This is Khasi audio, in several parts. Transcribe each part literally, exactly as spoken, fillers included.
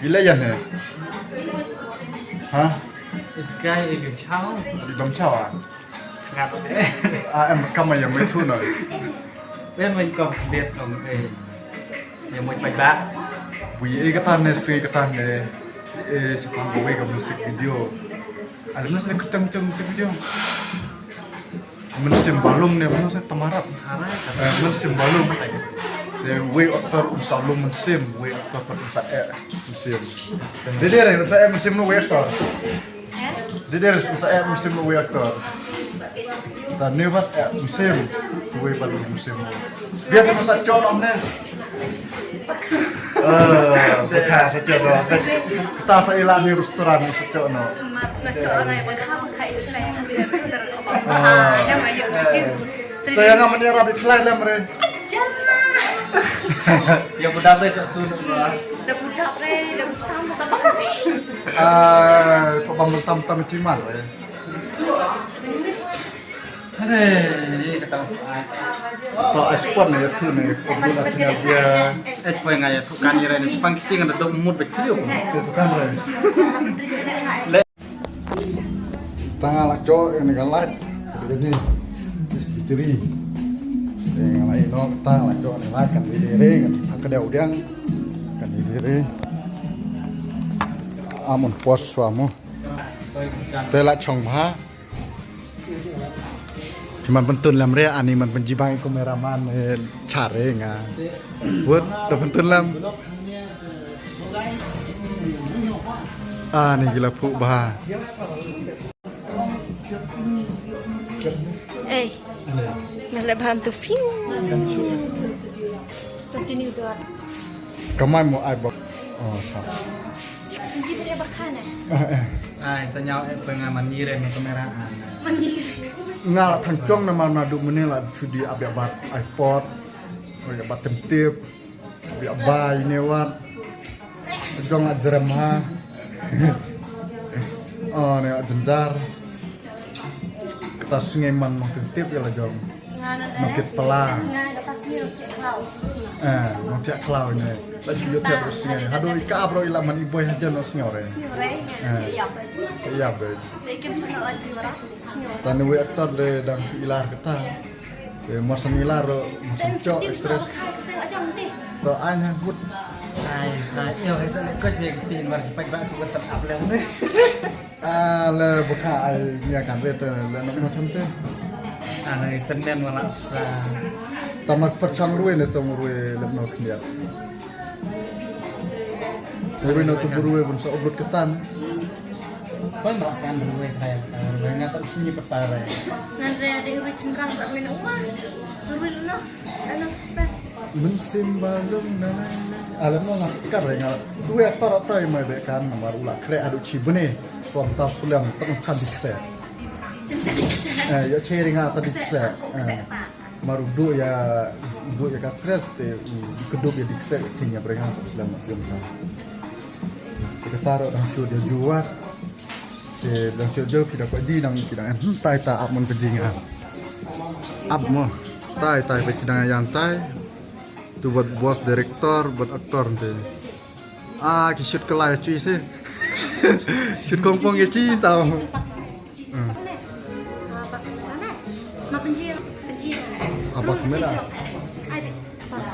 Ila yan he. Ha? Kai e bi chao. Bi bam chao ah. Ngat e. Ah, em kam ya mai thu no. Em mai kom det kom e. Ya mai pai ba. Bui e kata ne se kata ne. E se pang ko wei ka music video. Ada mesti kerteng kerteng music video. Mynsiem ba lum ne mynsiem tamarat. Mynsiem ba lum. Te wei aktor un sa lum mynsiem, wei aktor pat un sa eh mynsiem. Dei dei re un sa eh mynsiem wei aktor. Dei dei re un sa eh mynsiem wei aktor. Ta ne pat eh mynsiem, wei pat mynsiem. Biasa masa chon om ne. Eh, baka sa chon om. Ta sa ila ni restoran masa chon om. Mat na chok ngai ba kha ba kha yu khlai ngai ba ster ko ba. Ah. Dah ma yu ju. To yang amat ya rabi khlai lam re. Jangan. Ya budak tu tak sunu lah. Dah budak re, dah budak masa ba ni. Ah, ko bang tam tam ciman re. Are, ni kata usai. To ai sport ne tu ne, ko budak tu ne dia. Eh, ko ngai tu kan ira ni pang kiting ada dok mut betul. Itu kan re. Tang la cho ene kan la. Ini. Is biteri. Ene la ino tang la cho ene la kan di dere kan. Tang ka deu diang. Kan di dere. Amon pos suamu. Te la chong bha. Ki man pyntun lam re ani man pynjibang i kameraman eh, chare nga. Wut da pyntun lam. Ani gila pu bha. Eh, ngalai bantu fiu. Continue doa. Kamai mo ai bok. Oh, sa. Ji beri bakhan eh. Ah, eh. Ai, sa nyau eh penga manire me kamera an. Manire. Nga la thang chong na mana du mene la sudi abia bat ai pot. Abia bat tem tip. Abia bai ne wat. Jong la jerem ha. Oh, ne la jenjar. Kata sngi man nong tip tip ya la jong. Nong kit pala. Nga kata sngi nong kit klau. Eh, nong kit klau ne. La ju yo tip sngi. Hadu ika abro ila man i boy hajan nong sngi ore. Sngi ore. Eh. Ya bre. Ya bre. Te kim chuna la ju wara. Sngi ore. Tani we aktor de dang si ilar kata. Te marsan ilar ro, marsan chok stress. To ai na but. Ai, ai, yo hai sa le kot me kiti mar ki pak ba ku kata ablem ne. Ah, le bukha ai nia kan re te le nok no chamte. Ah, le tenen wala sa. Tamar perchang ruwe ne tong ruwe le nok nia. Ruwe no tu ruwe bun sa obrut ketan. Koi ma kan ruwe tai ruwe nga tak sini petai. Ngan re de ruwe chingkang tak ruwe no wa. Ruwe no. Ano pe. Mynsiem ba lum na na na. Alam no nga kar nga. Tu ya tar tai mai be kan namar ula kre adu chi bene. Tom tar sulam tang chan dik se. Eh, ya che ringa ta dik se. Eh. Mar u du ya, u du ya ka tres te u kedup ya dik se che nya brenga sulam sulam ta. Te ka taro dang shu dia juat. Te dang shu jo ki da ko di dang ki dang. Hmm, tai ta ap mon ka jing ha. Ap mo. Tai tai pe ki dang yang tai. Tu buat bos director, buat aktor te. Ah, ki shoot kelai chui se. Shoot kongpong ya chi tau. Hmm. Apa kamera?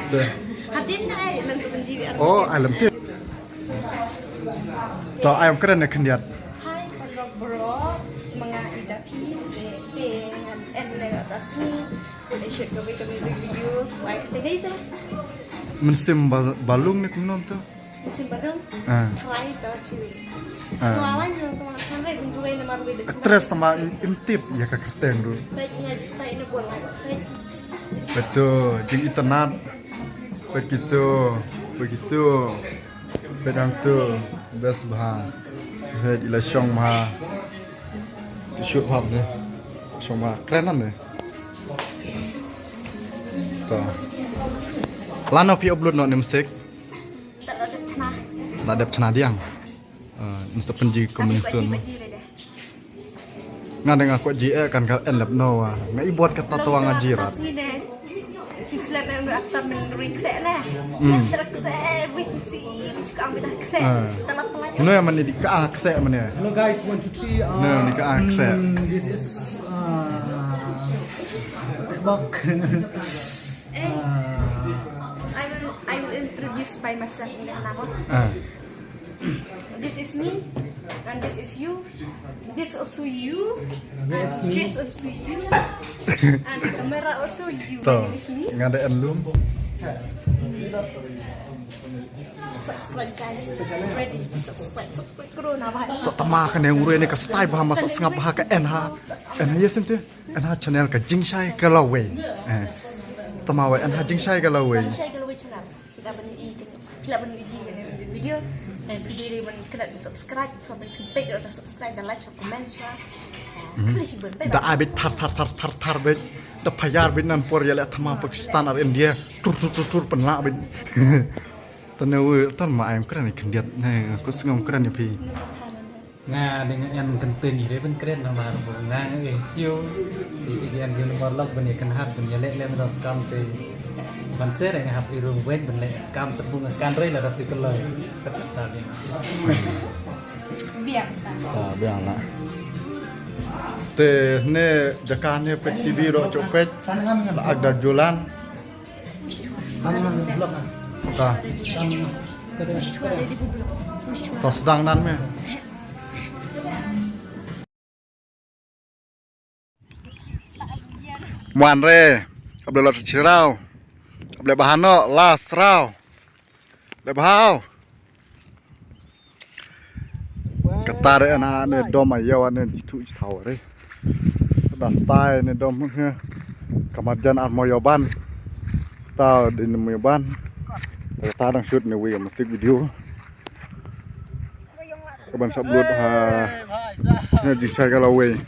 Deh. Oh, alam tu. To ayam keren ya kendiat. Hai, paralok barok, ma nga Ida P, te, te ngan en ne ta sngi. Te shoot ka music video, wai te dei sa. Mynsiem ba-, ba lum ne kumno to. Mynsiem ba lum. Ah. Try to achieve. Ah. Wala nyo ko kan re un ruwe na mar ruwe de. Ka tres tama im, im tip ya ka kerteng ru. Baik nya jistai ne bol lai. Betul, jing internet. Begitu, begitu. Bedang tu best bha. He ila shong bha. Tu shoot bha ne. Shong bha keren ne. To. Lano phi upload no ne msik. La dep chna diang. Mesti penji kombination. Nga dang nga kwah ji eh kan ka en lep no wa. Nga i bot kata tuang nga ji rat. Sine. Chu slep em aktor men ring se ne. Hmm. Trek se, wis si, wis ka ambil se. Ah. Talap talap. No ya mane di ka kse mane. Hello guys, one, two, three. Uh, No, ni ka kse. Mm, this is uh, Bok. Eh, I will, I will introduce by myself in the labo. Ah. This is me, and this is you. This also you, and this also you, and camera also you. To, this is me. Nga da en lum. Subscribe guys, ready to subscribe, subscribe kro na bhai. Sa tama ka ne ngure ne ka style ba ma sa sngap ha ka en ha. En ha yes ente. En ha channel ka jingshai ka lawei. Eh. Sa tama wei en ha jingshai ka lawei. Jingshai ka lawei channel. Phi lah ban ïohi, phi lah ban ïohi ka music video. Dan phi dei ban klik subscribe, phi ban peit da subscribe, da like, da comment, share. Hmm. Klik shi button. Da ai beit thar thar thar thar thar beit. Da payar beit nan por ïa leh thama Pakistan ar India. Tur tur tur tur pynlah beit. Tane wi tan ma ai kren ni khyndiat ne ko sngam kren ni phi. Nga ding en kyntin ire ban kren na mar bo nga ngi chiu. Ti ti en jun bor lok ban ïa kynhat ban ïa leh lem dok kam te. Ban ser nga hap i rung weng ban leh kam te bung kan rei la da phi kloi. Kat ta ding. Biang. Ah, biang la. Te ne jaka ne peit T V ro chok peit. La ak da julan. Ta. Ta sdang nan me. Mwan re. Able lot chirau. Able bahano la srau. Le bahau. Kata re na ne dom a yawa ne jitu jitau re. Da style ne dom he. Kamar jan ar moyo ban. Ta din moyo ban. Ta dang shoot ne wi music video. Ka ban sa upload ha. Ne jingshai ka lawei.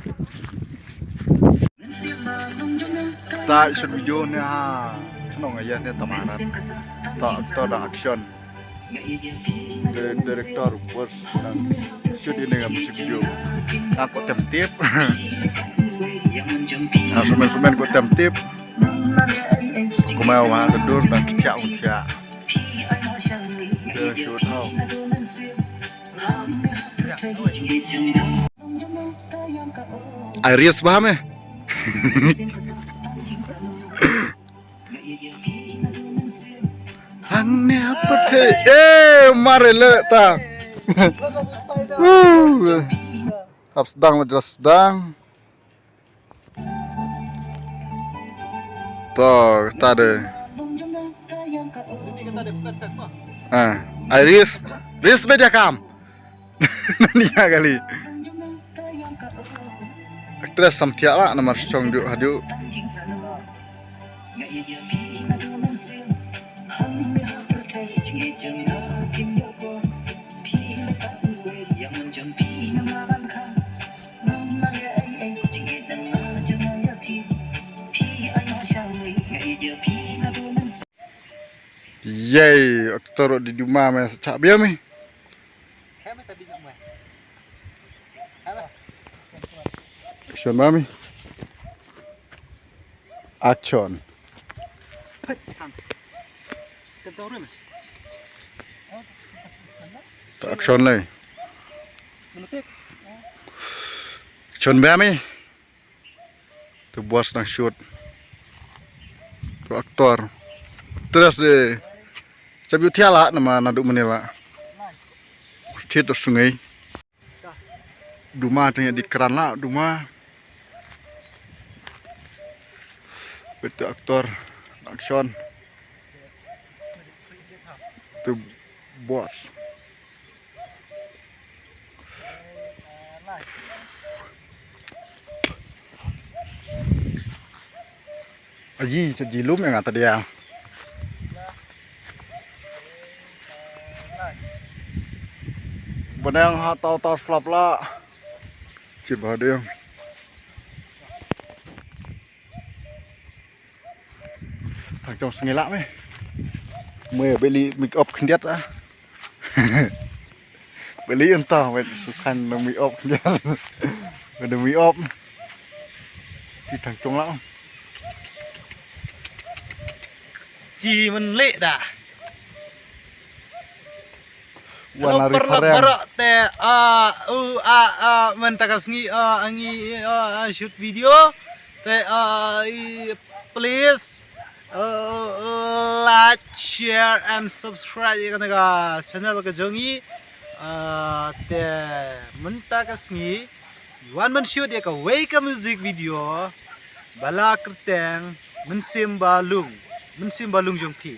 Ta shoot video ne ha. Tnong aya ne tamanan. Ta ta da action. Te director bos nang shoot ine ka music video. Nang ko tem tip. Nang sumen sumen ko tem tip. Kumai wa ka dur nang kithia kithia. Te shoot hau. Ai rias ba me. Hangne apa te? Eh, mare le ta. Hap sedang le jelas sedang. To, ta de. Ah, ai rias, rias be dia kam. Nia kali. Actress samthiah lah namar chong ju haju. Yei, actor di duma me sa chak bia me. Action mami. Action. Ta action lei. Action mami. Tu bos nang shoot. Tu actor. Terus de. Sabi u thiala nama nadu menila. Chit tu sungai. Duma tanya di keran la duma. Betul actor action. Tu bos. Aji, aji lum yang kata dia. Benang ha tau tau slap la. Cip ha dia. Thang tong sngila me. Me beli make up khyndiat ah. Beli entah me sukan nang make up khyndiat. Ada make up. Ki thang chong la. Chi men le da. Wan lari paralok pareng. Baroh te, ah, u, ah, ah, mynta ka sngi, ah, ngi, ah, ah, shoot video. Te, ah, i, please, ah, like, share and subscribe ïa kane ka channel ka jong ngi. Ah, te mynta ka sngi wan ban shoot ïa kawei ka music video ba la kyrteng Mynsiem Ba Lung, Mynsiem Ba Lung Jong Phi.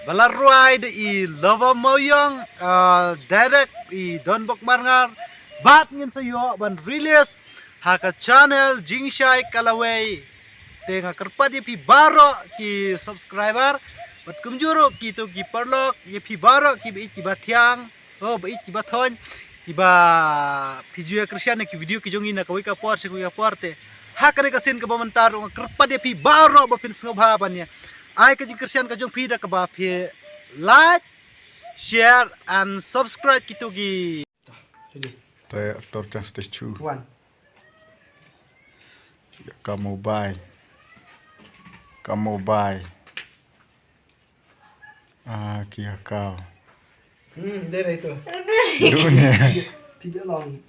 Ba la rwai da i Lova Mawiong, ah, direct i Donbok Marngar. Bad ngin sa ïoh ban release ha ka channel Jingshai Kalawei. Te nga kyrpad ïa phi baroh ki subscriber bad kumjuh ruh kito ki paralok, ïa phi baroh ki ba ïeit ki ba thiang. Oh, ba ïeit ki ba thoiñ, ki ba phi ju ïa kyrshan ïa ki video ki jong ngi na kawei ka por sha kawei ka por te. Ha kane ka sien kaba mynta ruh nga kyrpad ïa phi baroh ba phin sngewbha ban ïa ai ka jingkyrshan ka jong phi da kaba phi like, share and subscribe kito ki. Te actor Chang Statue. Wan. Ka mobile. Ka mobile. Ah, ki akau. Hmm, dei, dei tu. Dunia. Tidak long.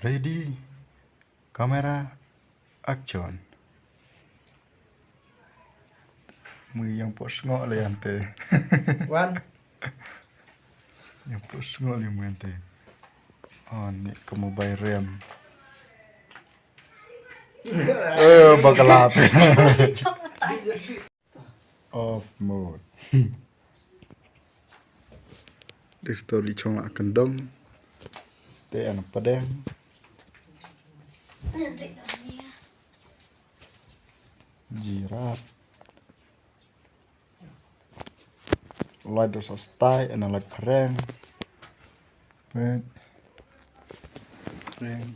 Ready, camera, action. Mui yang pos ngok le ante. Wan. Yang pos ngok le mui ante. Oh, ni ka mobile rem. Eh, bakla. Off mode. Dei to li chong la kyndong. Te ana padeng. Jirat. Light da sa stai, ana light phareng. Pet. Phareng.